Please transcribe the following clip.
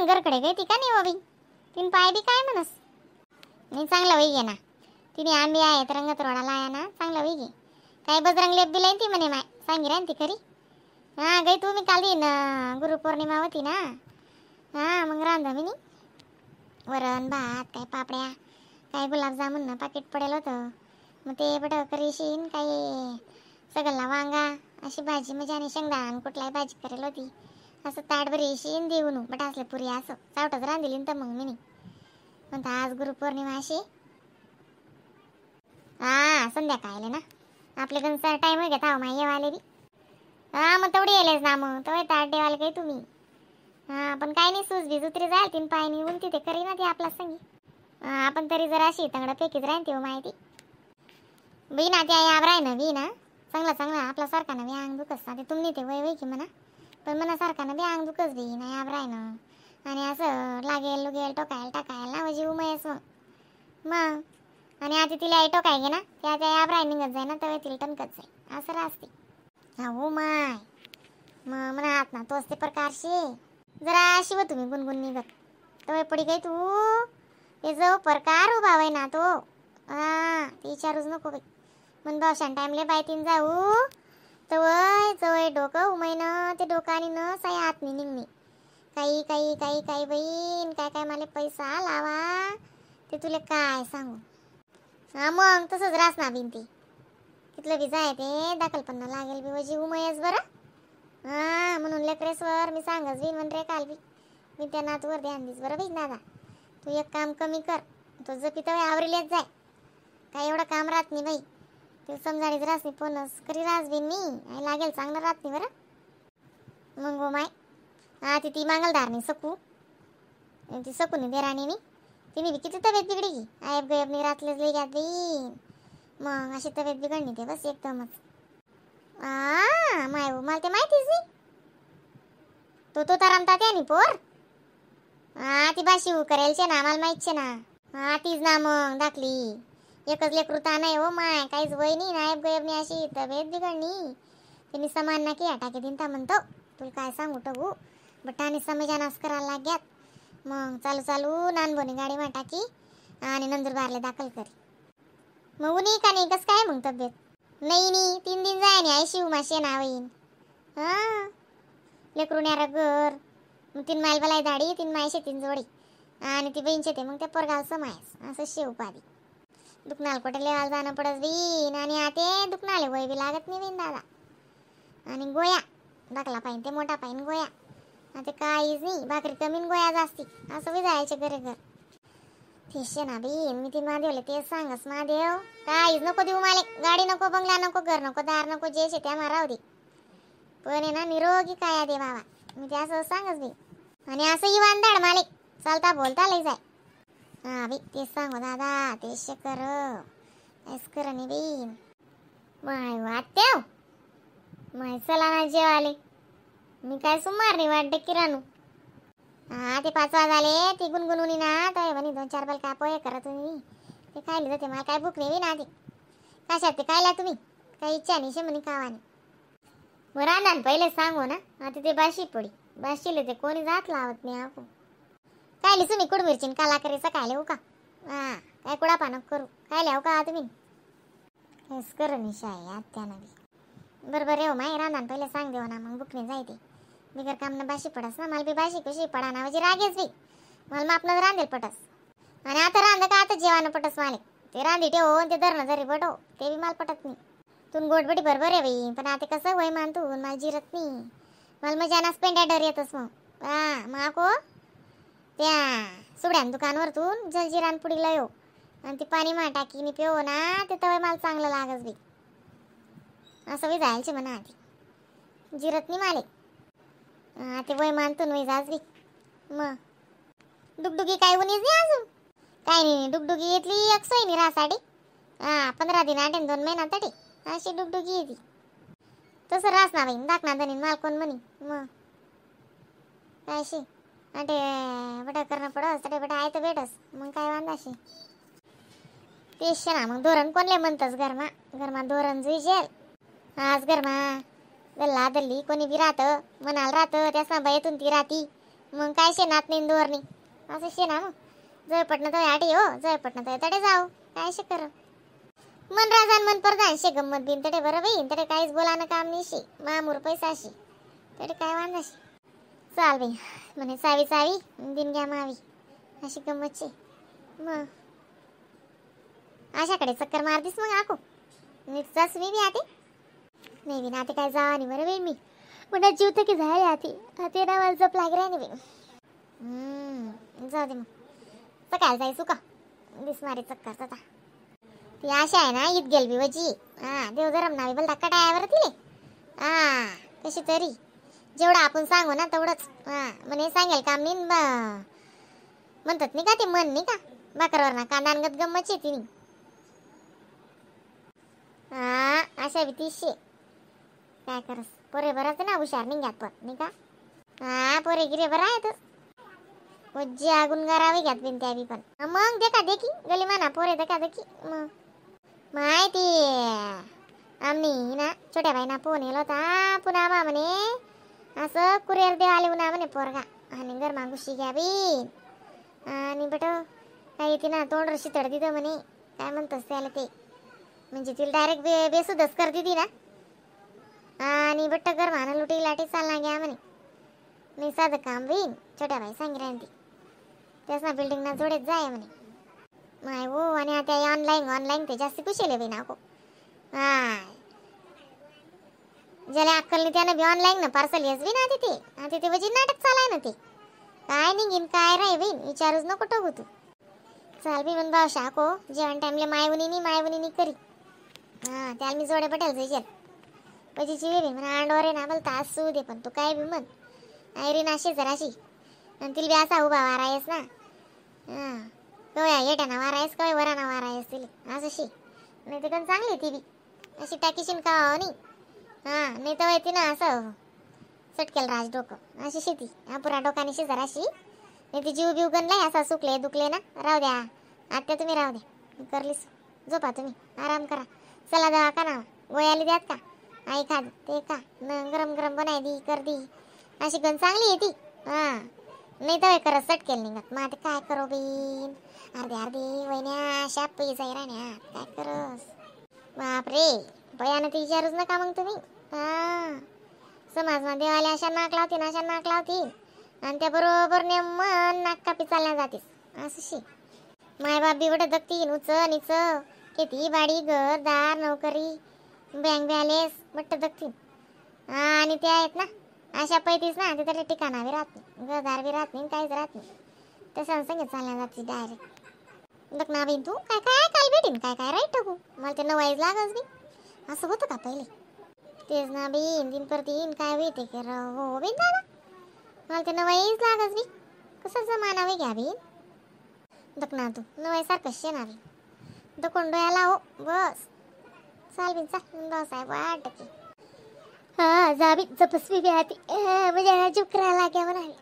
घरकडे गई ती का नाही बाबी तीन पाय बी काय म्हणस नाही चांगलं होई गे ना तिने आंबे आहेत रंगत रोडाला आहे ना चांगलं होई गे काय बजरंग लेप बी लाईन ती म्हणे माय सांगी राहीन ती खरी. हां गई तू मी काल दिन गुरुपौर्णिमा होती ना. हां मग रांधा मी वरण भात काय पापड्या काय गुलाबजामुन ना पाकिट पडेल होतं मग ते बट करीशीन काही सगळ्यांना वांगा अशी भाजी म्हणजे आणि शेंगदाण कुठलाही भाजी करेल होती असं ताट भरीशीन देऊन बट असले पुरी असं चावटच रांधिली तर मग मी म्हणता आज गुरुपौर्णिमा अशी. हां संध्याकाळले ना आपले गंज टाईम होय घेता माय येवाले बी. हां मग तेवढी येलेच ना मग तेव्हा ताट देवाले काही तुम्ही. हां पण काय नाही सूज बीज उतरी जाईल तीन पाय नाही उलती ते करी ना ती आपला संगी. आपण तरी जरा अशी तंगडं फेकीत राहीन ती माहिती बी ना त्या यावर आहे ना बी ना चांगला चांगला आपला सारखा ना बी अंग दुखस ना ते तुम्ही ते वय वय की म्हणा पण मनासारखा ना बी अंग दुखस बी ना यावर आहे ना आणि असं लागेल लुगेल टोकायला टाकायला ना म्हणजे उमयस मग मग आणि आता तिला आई टोकाय गे ना त्या त्या यावर आहे निघत जाय ना तेव्हा तिला टणकत जाय असं राहते. हा हो माय मग म्हणा आत ना तोच ते प्रकारशी जरा शिव तुम्ही गुणगुण निघत तवय पडी गई तू ते जो प्रकार उभा होय ना तो. हा ते विचारूच नको बाई मन भावशान टाइमले बाय तीन जाऊ तवय जवळ डोकं उमय ना ते डोकानी न साई आतनी निघणी काही काही काही काही बहीण काय काय मला पैसा लावा ते तुला काय सांगू. हा मग तसंच रास ना बिनती तिथलं बी जाय ते दाखल पण लागेल बी वजी उमयच बरं. हा म्हणून लेकरेश्वर मी सांगच बी म्हण रे काल बी मी त्या नातवर ध्यान दिस बरं बी दादा तू एक काम कमी कर तो जपी तवे आवरीलेच जाय काय एवढं काम राहत नाही बाई ते समजाडीच राहत नाही फोनच करी राहस बिन मी आई लागेल चांगलं राहत नाही बरं. मग गो my हा ती ती मांगलदार सकू ती सकून देराणी नी तिने बी किती तब्येत बिघडी की आयब गयब नाही रातलेच लई घ्यात बाई मग अशी तब्येत बिघडणी ते बस एकदमच. आ my मला ते माहितीच नाही तो तो तर रमता त्यानी पोर. हा ती बाशी करेल शे ना मला माहित शे ना. हा तीच ना मग दाखली एकच लेकरू नाही हो माय काहीच वय नाही नायब गयब नाही अशी तब्येत बिघडणी त्यांनी समान ना की टाके दिनता म्हणतो तुला काय सांगू टगू बटाने समजानास करायला लाग्यात मग चालू चालू नानबोनी गाडी मा टाकी आणि नंदुरबारला दाखल करी. मग उनी का नाही कसं काय मग तब्येत नाही नाही 3 दिन जाय नाही आई शिव माशे ना होईन. हां लेकरू घर मग 3 माईल बलाय दाडी 3 माय शेतीन जोडी आणि ती बहीण शेते मग त्या पोरगाल समायस असं शेव पादी दुखनाल कुठे लेवायला जाणं पडत बीन आणि आता दुखनाले वय बी लागत नाही बीन दादा आणि गोया दाखला पाहिजे ते मोठा पाहिजे गोया आता काहीच नाही भाकरी कमी गोया जास्ती असं बी जायचे घरे घर तेच ना बीन मी ती महादेवले तेच सांगस महादेव काहीच नको देऊ मला गाडी नको बंगला नको घर नको दार नको जे शे त्या माराव दे पण आहे ना निरोगी काय दे बाबा मी ते असं सांगच बी आणि असं इवानदाड माले चालता बोलता लई जाय. हा बी तेच सांगू दादा तेच कर काहीच कर नाही बीन माय वाट्याव माय चला ना जेवाले मी काय सुमार नाही वाटते किराणू. हा ते 5 वाजले ती गुणगुणून ना तर म्हणे 2-4 बल काय पोहे करा तुम्ही ते खायला जाते मला काय भूक नाही ना ते कशात ते खायला तुम्ही काही इच्छा नाही शे म्हणे खावानी मग रांधान पहिले सांगू ना. आता ते बाशी पडी बाशीले ते कोणी जात लावत नाही आपण कायली तुम्ही कुड मिरची काला करे सकाळी हो का. हा काय कुडा पानक करू खायला हो का तुम्ही हेच कर निशा आहे आत्यानं बी बरोबर आहे हो माय रांधान पहिले सांग देव ना मग बुकणे जायते बिगर कामनं बाशी पडस ना मला बी बाशी कशी पडा ना म्हणजे रागेच बी मला मापनं रांधेल पटस आणि आता रांध का आता जेवानं पटस माले ते रांधी ठेव आणि ते धरणं जरी पटो ते बी मला पटत नाही तून गोडबडी बरोबर आहे बाई पण आता कसं वय मान तू मला जिरत नाही मला मजानाच पेंड्या डर येतच मग. हा माको त्या सुड्यान दुकानवरतून जलजिरान पुडीला येऊ आणि ती पाणी मा टाकीने पिऊ ना ते तवय मला चांगलं लागस बाई असं बी जायचे म्हणा आधी जिरत नाही माले. हा ते वय मानतून वय जास बी मग डुगडुगी काय उनीच नाही अजून काय नाही डुगडुगी येतली एक सोय नाही राहसाठी. हा 15 दिन आठे 2 महिना तटी अशी डुगडुगी येते तसं रास ना बाई दाखना धनी माल कोण म्हणी मग काय शी अटे बटा करणं पडस अटे बटा आहे तर भेटस मग काय वांदाशी तेच ना मग धोरण कोणले म्हणतस घरमा घरमा धोरण जुईजेल आज घरमा गल्ला दल्ली कोणी बी राहतं मनाला राहतं त्या सांबा येतून ती राहती मग काय शे नात नाही दोर नाही असं शे ना. मग जय पटणं तर आटी हो, जय पटणं तर तडे जाऊ काय शे कर. मन राजान मन परदान शे गंमत बिन तडे बरं बाई, तडे काहीच बोलानं काम नाही शे, मामूर पैसा शे तडे काय वांदा शे. चाल बाई म्हणे चावी चावी दिन घ्या मावी अशी गंमत शे. मग आशाकडे चक्कर मारतीस मग आको नीट मी बी आते नाही बी नाते काय जावा नाही बरं बाई. मी पुन्हा जीव तर की झाले आते आते ना मला जप लागे राही बाई. जाऊ दे मग सकाळ जायचू का दिस मारे चक्कर आता. ती आशा आहे ना ईद गेल बी वजी हा देव धरम नावी बोलता कटायावर तिले हा कशी तरी जेवढं आपण सांगू ना तेवढंच. हा म्हणे सांगेल काम नाही म्हणतात नाही का ते मन नाही का बाकरवर ना कांदानगत गंमत शे तिने. हा अशा बी तीसशे काय करस पोरे बरंच ना हुशार निघ्यात पण नाही का. हा पोरे गिरे बरं आहे तर उज्जी गुणगारावी घ्यात बिन त्या बी पण मग देखा देखी गली माना पोरे देखा देखी. मग माहिती आमनी ना छोट्या बाईना फोन येला होता पुन्हा मा म्हणे असं कुरिअर देवाले उन्हा म्हणे पोरगा आणि घर मागुशी घ्या बी आणि बेट काही ती ना तोंड शितड दिलं म्हणे काय म्हणतोस त्याला ते म्हणजे तिला डायरेक्ट बेसुदच कर दिदी ना आणि बट्ट घर माना लुटी लाटी चालना घ्या म्हणे नाही साधं काम होईन. छोट्या बाई सांगी राहीन ती त्याच ना बिल्डिंग ना जोडेच जाय म्हणे माय हो. आणि आता ऑनलाईन ऑनलाईन ते जास्त कुशल बी नाको हा ज्याला अक्कल नाही त्यानं बी ऑनलाईन ना पार्सल येस बी ना तिथे आता ते वजी नाटक चालाय ना ते काय निघीन काय राही बहीण विचारूच नको टाकू तू. चाल बी म्हण भाऊ शाको जेवण टाइमले मायवणी मायवणी करी हा त्याला मी जोडे पटेल जायचे पजीची वेळी म्हणा अंडवर आहे ना बोलता असू दे पण तू काय बी म्हण आयरी नाशे जराशी आणि तिला बी असा उभा वारायस ना हा कवया येटा ना वारायस कवय वरा ना वारायस तिला असं शी नाही ते पण चांगली ती बी अशी टाकीशीन का नाही. हा नाही तर ती ना असं सटकेल राज डोकं अशी शेती हा पुरा डोकाने जराशी नाही ती जीव बिव गणलाय असा सुकले दुखले ना राहू द्या आत्या तुम्ही राहू द्या करलीस झोपा तुम्ही आराम करा चला दवाखाना गोळ्याला द्यात का आई खा ते का न गरम गरम बनाय दी कर दी अशी गण चांगली आहे ती. हा नाही तर करत सटकेल निघत मग आता काय करू बीन अर्धे अर्धे वहिन्या अशा पैसा राहण्या काय करस बापरे बयानं ते विचारूच नका मग तुम्ही. हा समाजमा देवाला अशा नाक लावतील अशा नाक लावतील आणि त्या बरोबर नेमन नाक कापी चालल्या जातीस असं शी. मायबाप बिवट दगतील उच निच किती बाडी घर दार नोकरी बँक बॅलेन्स बट्ट दगतील आणि ते आहेत ना अशा पैतीस ना ते ठिकाणा बी राहत नाही घरदार बी राहत नाही काहीच राहत नाही तसं संगीत चालल्या जाते डायरेक्ट. बघ ना बहीण तू काय काय काल भेटीन काय काय राईट टाकू मला ते नवाईज लागच बी असं होतं का पहिले तेच ना बीन दिन पर दिन काय होते की हो बीन दादा मला ते नवाईज लागच बी कसं जमाना वे घ्या बीन. बघ ना तू नवाई सारखं शेणार दकोण डोळ्याला हो बस चाल बिन चाल भाऊसाहेब वाट की हा जाबी जपसवी बी आती म्हणजे जीव करायला लाग्या म्हणाली.